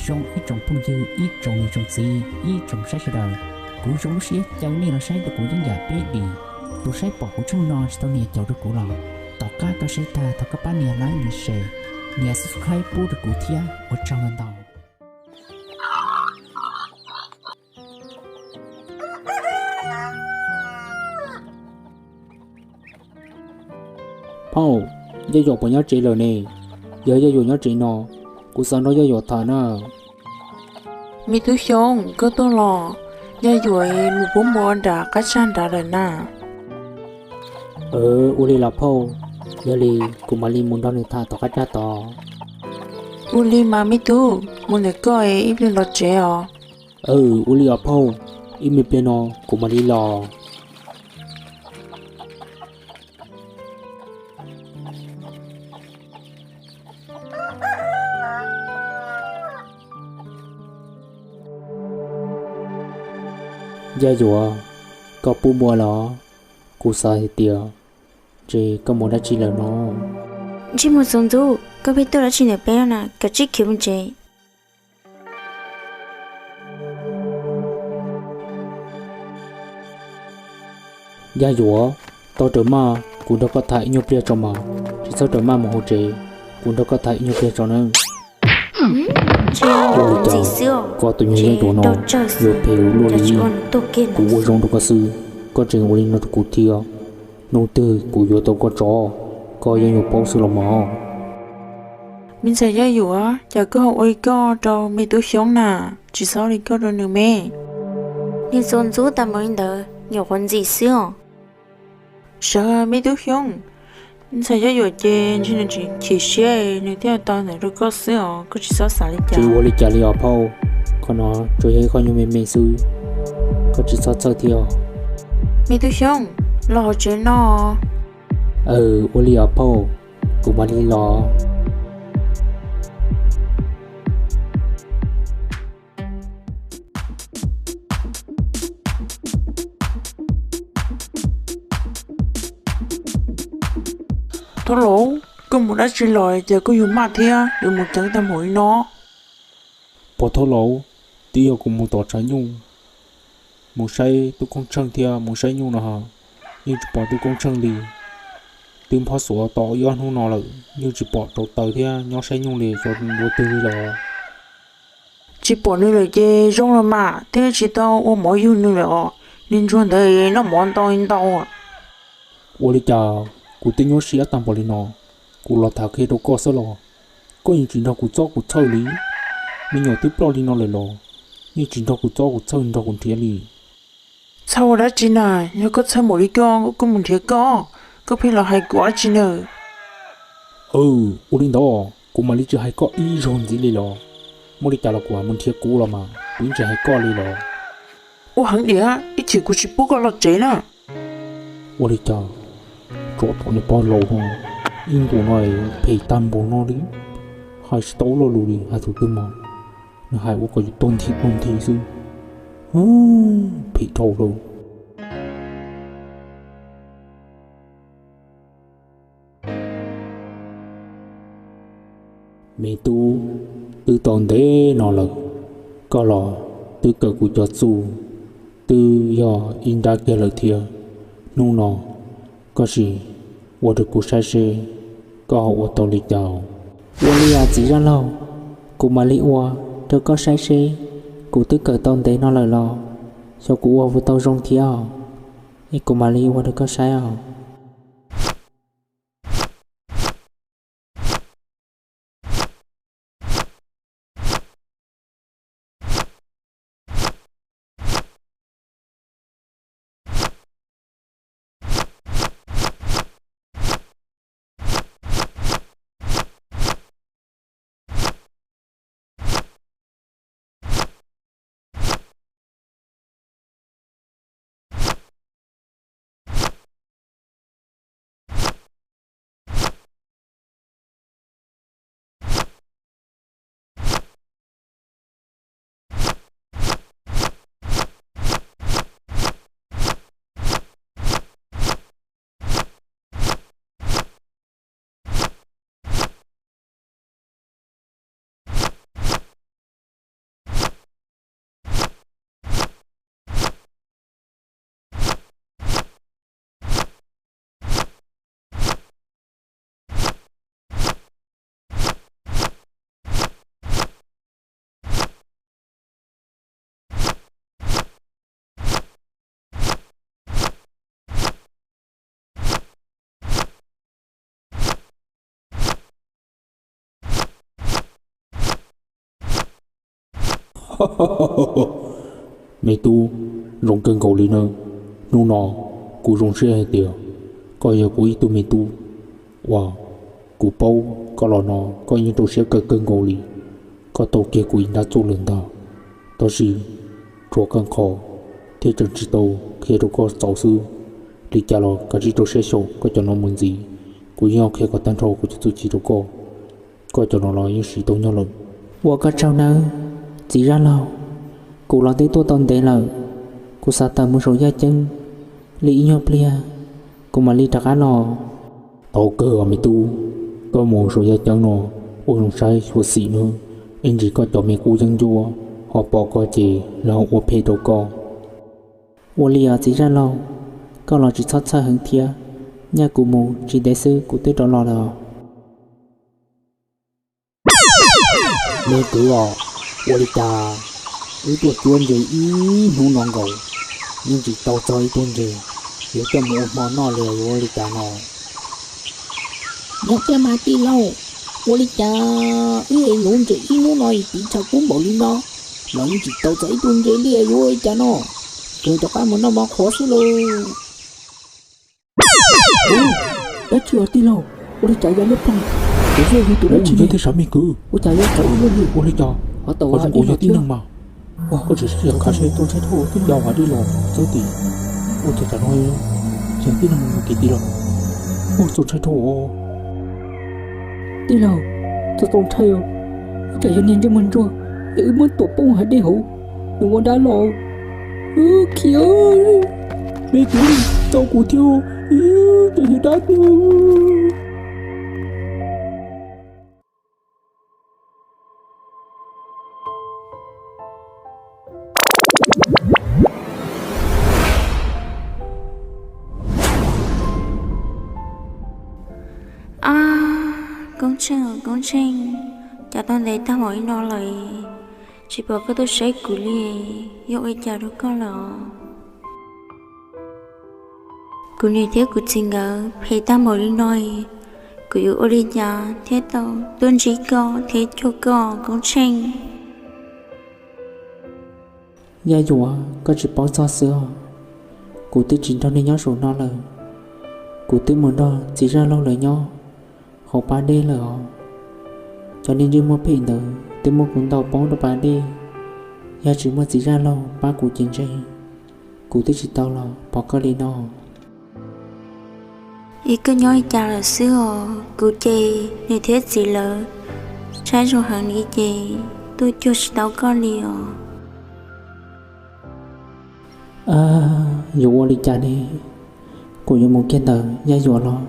Zoo ib tsoom phooj ywg, ib tsoom niam tsoom txiv, ib tsoom saib sawv daws, kuv zoo lub siab caw nej los saib rau kuv yeeb yam peb dim. Tus saib pom kuv tshooj no tsis tau nias caum rau kuv los, tom qab koj saib tag thov koj pab nias like, nias share, nias subscribe pub rau kuv thiab, ua tsaug ntau ntau. Phauj, Yaj Yuam puas nyob tsev lawm ne? Yog Yaj Yuam nyob tsev no, kuv xav nrog Yaj Yuam tham na. Me Tub Xyooj, koj tuaj los? Yaj Yuam mus pub npua nram qab tsag nrad lawm na. Ua li los phauj, yog li kuv mam li mus nrog nws tham tom qab tsag tod. Ua li mas me tub, mus ntawm koj, ib pliag los tsev os. Ua li os phauj, ib me pliag no kuv mam li los. Yaj Yuam, koj pub npua los? Kuv xav hais tias, ces koj mus dab tsi lawm no? Ntsej muag txoov ntxub, koj pheej tuaj dab tsi ntawm peb no na, kav tsij khiav mus tsev. Yaj Yuam, tau raws maj, kuv nrog koj tham ib nyuag pliag tso mas, tsis txhob raws maj mus hauv tsev, kuv nrog koj tham ib nyuag pliag tso nawb. Ua li cas koj tus nyuag Yaj Yuam no yuav phem ua luaj li? Kuv ua zoo rau koj xwb, koj tseem ua li no rau kuv thiab. Hnub twg kuv yuav tau koj tso, koj yeej yuav paub xwb los mas. Me ntxhais Yaj Yuam, cas koj ho ua li koj rau me Tub Xyoob na? Tsis txhob li koj rau nws me. Niag txoov ntxub tas npaum li ntawd nyuam qhuav ntxim xwb os. Sawv me Tub Xyoob, ntxhais Yaj Yuam ces ntshe nws tseem chim siab nws thiaj tau ntawd rau koj xwb os, koj tsis txhob xav li cas. Tsis ua li cas li os phauj, qhov no tsuas yog ib qho nyuag me me xwb, koj tsis txhob txhawj thiab os. Me Tub Xyoob, los hauv tsev no. Aws, ua li os phauj, kuv mam li los. Thaub Laus, koj mus dab tsi los ces koj yug maj thiab yuav mus ceev tag npaum li no? Pog Thaub Laus, twb yog kuv mus tom tshav nyuj, mus saib tub koob tsheej thiab mus saib nyuj no ha, yeej tsis pom tub koob tsheej li. Twb nphob xuav tau ib ob hnub no lawm yeej tsis pom rauv taws thiab nyob saib nyuj li, xyov ua twg li lawm. Tsis pom nws lawm ces zoo los mas, thiaj tsis tau ua mov yug nws lawm os. Niag ntsuag ntawd noj mov ntau ntau. Ua li cas kuv twb nyuaj siab tag npaum li no, kuv los tham qhia rau koj xwb los koj yeej tsis nrog kuv txob kuv txhawj li. Me nyuam twb ploj li no lawm los yeej tsis nrog kuv txob kuv txhawj nrog kuv nrhiav li. Txhawj ua dab tsi na, yog koj txhawj npaum li koj, koj mus nrhiav koj, koj pheej los hais kuv dab tsi na. Aws, ua li ntawd kuv mam li tsis hais koj ib zaug ntxiv li los. Muaj li cas los kuv mam mus nrhiav kuv los mas, kuv yeej tsis hais koj li los. Ua heev diam, ib chim kuv tsis pub koj los tsev na. Ua li cas, tsov tom niag pog laus no, ib ntus no phem tag npaum no li, hais tsis tau lo lus li, hais tus twg mas nws hais ua kom yus tuag nthi tuag nthi xwb. Phem dhau lawm. Me tub, twb tau ntev no lawm, koj los twb kawm kuv cov txuj, twb yog ib nrab kiag lawm thiab. Hnub no koj sim ua rau kuv saib seb koj ho ua tau li cas. Ua li os txiv zaj laug, kuv mam li ua rau koj saib seb, kuv twb kawm tau ntev no lawm los xyov kuv ua puas tau zoo thiab os. Es kuv mam li ua rau koj saib os. Me tub, zoo kawg nkaus li nawb. Hnub no kuv zoo siab hais tias koj yog kuv ib tug me tub uas kuv paub koj los no koj yeej rau siab kawg kawg nkaus li. Koj tau kiag kuv ib nrab txuj lawm ntag, tab sis tshuav qee qho thiab tseem tsis tau qhia rau koj txaus xwb. Li cas los kav tsij rau siab xyaum koj cov no mus ntxiv, kuv yeej qhia kom tag nrho kuv cov txuj ci rau koj. Koj cov no los yeej siv tau nyob lawm. Ua koj tsaug nawb txiv zaj laug, kuv los twb tuaj tau ntev lawm, kuv xav tawm mus saum yaj ceeb li ib nyuag pliag, kuv mam li rov qab los. Tau kawg os me tub, koj mus saum yaj ceeb no ua zoo saib xyuam xim nawb, ib ntsis koj cov me qub yeeb ncuab ho pom koj ces lawv ho ua phem rau koj. Ua li os txiv zaj laug, koj los tsis txhob txhawj heev thiab, nyaj kuv mus tsis ntev xwb kuv twb rov los lawm os. Me kwv os, ua li cas wb tuaj cuab ntses ib hnub no nkaus yeej tsis tau txog ib tug ntses, yuav coj mus ua hmo noj li yuav ua li cas no? Yog tiag mas tij laug, ua li cas wb es luv ntses ib hnub no tiv tshav kub npaum li no los yeej tsis tau txog ib tug ntses li yuav ua li cas no? Kawg rov qab mus noj mov qhuav xwb lauj. Dab tsi os tij laug, ua li cas yog lub poog? Kuv yog yug tus dab tsi thiab sav me kwv? Ua cas yuav txawv ua luaj li? Ua li cas? Qhov zoo ua yog tib neeg mas. Koj tsis saib yog khav seb txaus ntshai dhau twb yog hav dej los txawb tim. Ua cas tam no yog tib neeg mus kev tim los? Ua txaus ntshai dhau. Tij laug, txaus ntshai, ua cas yog niag ntsej muag ntsuag es wb muab tuam poob hav dej hauv, nws ua dab los. Khiav, me kwv, tau kuv thiab, ces yog dab tiag. Ab, Koob Tsheej, Koob Tsheej, cas tau ntev tag npaum li no lawm tsis pom koj tuaj saib kuv li, yog ua li cas rau koj lawm os? Kuv niam thiab kuv txiv nkawd phem tag npaum li no, kuv yuav ua li cas thiaj tau tuaj ntsib koj thiab cuag koj Koob Tsheej? Yaj Yuam, koj tsis paub txog xwb os, kuv twb tsis nrog nej nyob saum no lawm, kuv twb mus nrog txiv zaj laug lawv nyob hauv pas dej lawm os. Cov niag ntsej muag phem ntawd twb muab kuv ntaus poob rau pas dej, yog tsis muaj txiv zaj laug pab kuv ces ntshe kuv twb tsis tau los pom koj li no. Es koj nyob li cas lawm xwb os? Kuv ces niam thiab txiv lawv saib zoo heev li ces tuaj cuag tsis tau koj li os. Yuav ua li cas ne? Kuv yuav mus kiag ntawm Yaj Yuam los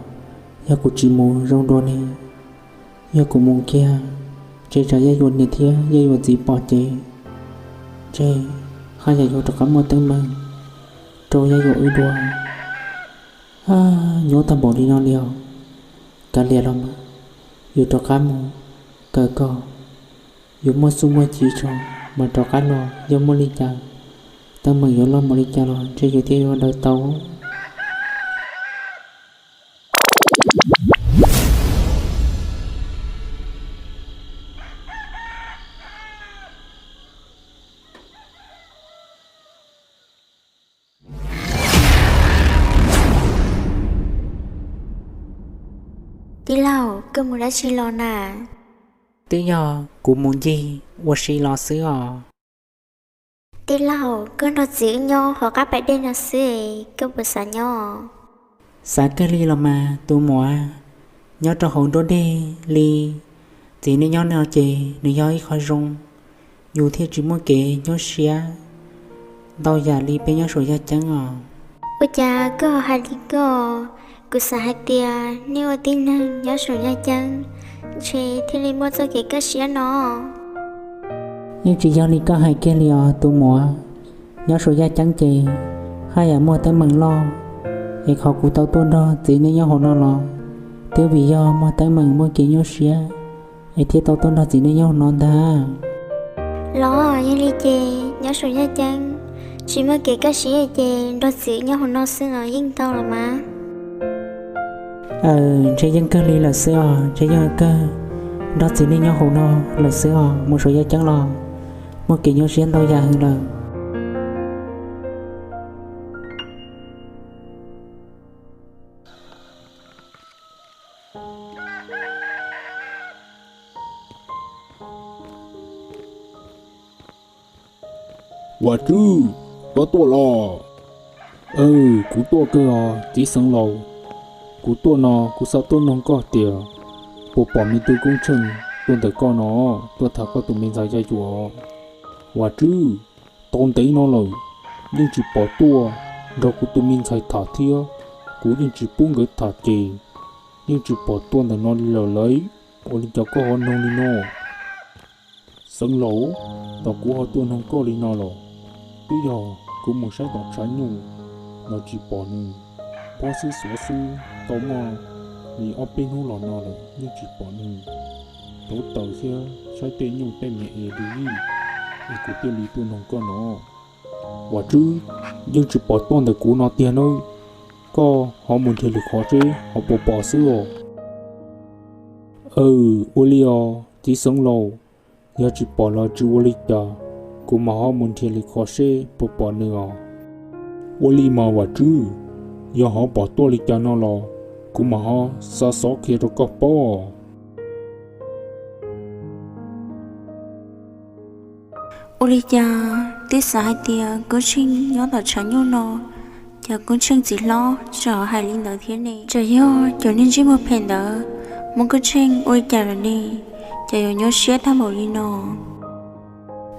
yog kuv tsis mus zoo dua ne? Yog kuv mus kiag, ntshe tsam Yaj Yuam niam thiab Yaj Yuam txiv pom ces ntshe haj yam yuav rov qab muaj teeb meem rau Yaj Yuam wb dua. Nyuaj tag npaum li no li os. Kav liam los mas, yuav rov qab mus kawm kom yuav muaj txuj muaj ci tso mas rov qab los, yog muaj li cas teeb meem yuav loj npaum li cas los ntshe yus thiaj yuav daws tau. Tij laug, koj mus dab tsi los na? Twb yog kuv mus ncig ua si los xwb os. Tij laug, koj nrog txiv wb nyob hauv qab pas dej no xwb, koj puas xav nyob? Xav kawg li los mas tus muam. Nyob rau hauv nruab dej li txiv nej nyob no ces nws yog ib qho zoo, yus thiaj tsis muaj kev nyuaj siab ntau yam li peb nyob saum yaj ceeb os. Ua cas koj hais li koj? Kuv xav hais tias nej ua tib neeg nyob saum yaj ceeb ntshe thiaj li muaj txoj kev kaj siab no. Yeej tsis yog li koj hais kiag li os tus muam. Nyob saum yaj ceeb ces haj yam muaj teeb meem loj, es qhov kuv tau tuaj nrog txiv nej nyob hauv no los twb vim yog muaj teeb meem muaj kev nyuaj siab es thiaj tau tuaj nrog txiv nej nyob hauv no ntag. Los yog li ces nyob saum yaj ceeb tsis muaj kev kaj siab ces nrog txiv nyob hauv no xwb los yeej tau los mas. Aws, ntshe yeej kawg li lawm xwb os, ntshe yeej kawg nrog txiv nej nyob hauv no lawm xwb os, mus saum yaj ceeb los muaj kev nyuaj siab ntau yam heev lawm. Vam Tswb, koj tuaj los? Kuv tuaj kawg os txiv xeev laus. Kuv tuaj no kuv xav tuaj noog koj tias puas pom me tub Koob Tsheej tuaj ntawm koj no, tuaj tham koj tus me ntxhais yaj yuam? Vam Tswb, tau ntev no lawm, yeej tsis pom tuaj nrog kuv tus me ntxhais tham thiab, kuv yeej tsis pub nkawd tham ces yeej tsis pom tuaj ntawm no li lawm lauj. Ua li cas koj ho noog li no? Xeev laus, tos kuv ho tuaj noog koj li no los, twb yog kuv mus saib tom tshav nyuj los tsis pom nws, pob xwb xuav xwb tau muaj li ob peb hnub los no lawm yeej tsis pom nws. Tauv taws thiab saib tej nyuj tej me es li vij, es kuv thiaj li tuaj noog koj no. Vam Tswb, yeej tsis pom tuaj ntawm kuv no tiag nawb, koj ho mus nrhiav lwm qhov seb ho puas pom xwb os. Aws, ua li os txiv xeev laus, yog tsis pom los tsis ua li cas, kuv mam ho mus nrhiav lwm qhov seb puas pom nws os. Ua li mas Vam Tswb, yog ho pom tuaj li cas no los kuv mam ho xa xov qhia rau koj paub. Ua li cas twb xav hais tias Koob Tsheej nyob tom tshav nyuj no, cas Koob Tsheej txiv hlob tseem hais li ntawd thiab ne? Tsam yog cov neeg ntsej muag phem ntawd muab Koob Tsheej ua li cas lawm ne, cas yuav nyuaj siab tag npaum li no?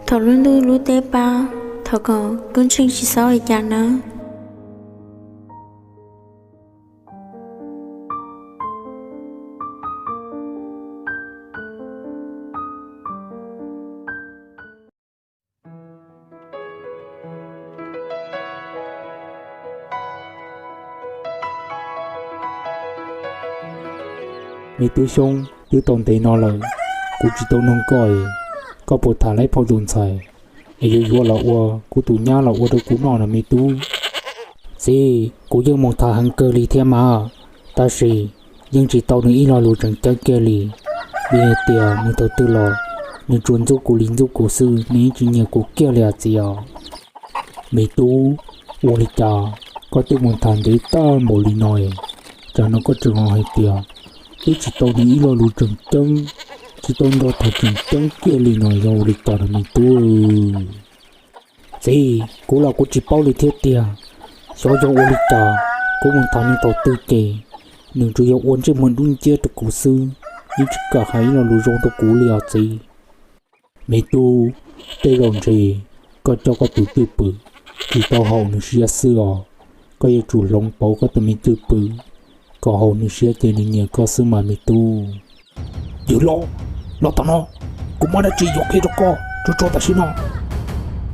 Thov lub ntuj lub teb pab, thov kom Koob Tsheej tsis xav ua li cas nawb. Me tub Xyoob, twb tau ntev no lawm kuv tsis tau noog koj es, koj puas tham laib phauj tus ntxhais es yuav yuav los ua kuv tus nyab los ua rau kuv noj no me tub? Txiv, kuv yeej mus tham heev kawg li thiab mas, tab sis yeej tsis tau nws ib lo lus tseem ceeb kiag li. Vim hais tias mus thaum twg los nws tsuas ntxub kuv li ntxub kuv xwb, nws yeej tsis nyiam kuv kiag li os txiv os. Me tub, ua li cas koj twb mus tham ntev tag npaum li no es, cas no koj tseem hais tias twb tsis tau nws ib lo lus tseem ceeb, tsis tau nrog tham tseem ceeb kiag li no yog ua li cas no me tub? Txiv, kuv los kuv tsis paub li thiab tiag. Xyov yog ua li cas, kuv mus tham nws thaum twg ces nws tsuas yog ua ntsej muag dub nciab rau kuv xwb, yeej tsis kam hais ib lo lus zoo rau kuv li os txiv. Me tub, tej zaum ntshe koj coj koj tus cwj pwm tsis tau haum nws siab xwb os. Koj yuav tsum hloov pauv koj tus me cwj pwm kom haum nws siab ces nws nyiam koj xwb mas me tub. Yawg hlob, los tom no, kuv muaj dab tsi yuav qhia rau koj tsuag tsuag tam sim no.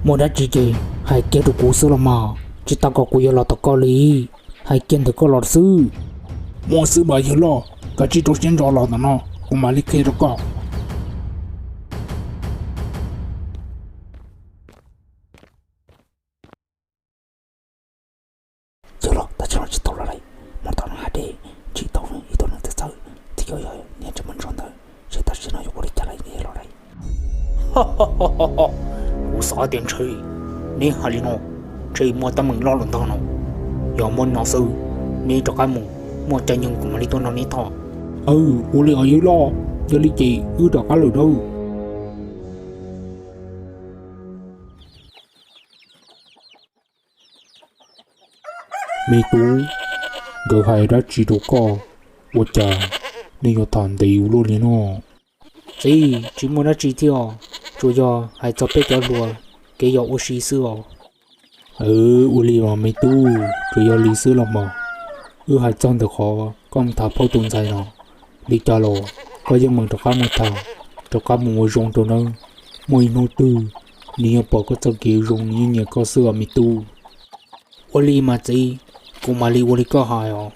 Muaj dab tsi ces hais kiag rau kuv xwb los mas, tsis tas kom kuv yuav los tom koj li, hais kiag ntawm koj los xwb. Muaj xwb mas yawg hlob, koj cia li rau siab ntso los tom no, kuv mam li qhia rau koj. Yawg hlob, tam sim no tsis tau los lawm, mus tom no hav dej, tsim tau ib tug neeg txawj txawj, twb yog yog niag ntsej muag ntsuab ntawd, seb tam sim no yuav ua li cas lawm nws los lawm. Kuv xav tias ntshe neb hais li no, ntshe muaj teeb meem loj los ntag no. Yog muaj no xwb, neb rov qab mus, muaj caij nyoog kuv mam li tuaj nrog neb tham. Aw, ua li os yawg hlob, yog li ces wb rov qab lawm nawb. Me tub, nkawd hais dab tsi rau koj, ua cas nej yuav tham ntev ua luaj li no? Txiv, tsis muaj dab tsi thiab os, tsuas yog hais txog peb cov hluas kev yos ua si xwb os. Ua li los me tub, tsuas yog li xwb los mas. Wb hais txog ntawm qhov koj mus tham phauj tus ntxhais no, li cas los koj yeej meem rov qab mus tham, rov qab mus ua zoo rau nawb. Muaj ib hnub twg nws yuav pom koj txoj kev zoo, nws yeej nyiam koj xwb os me tub. Ua li mas txiv, kuv mam li ua li koj hais os.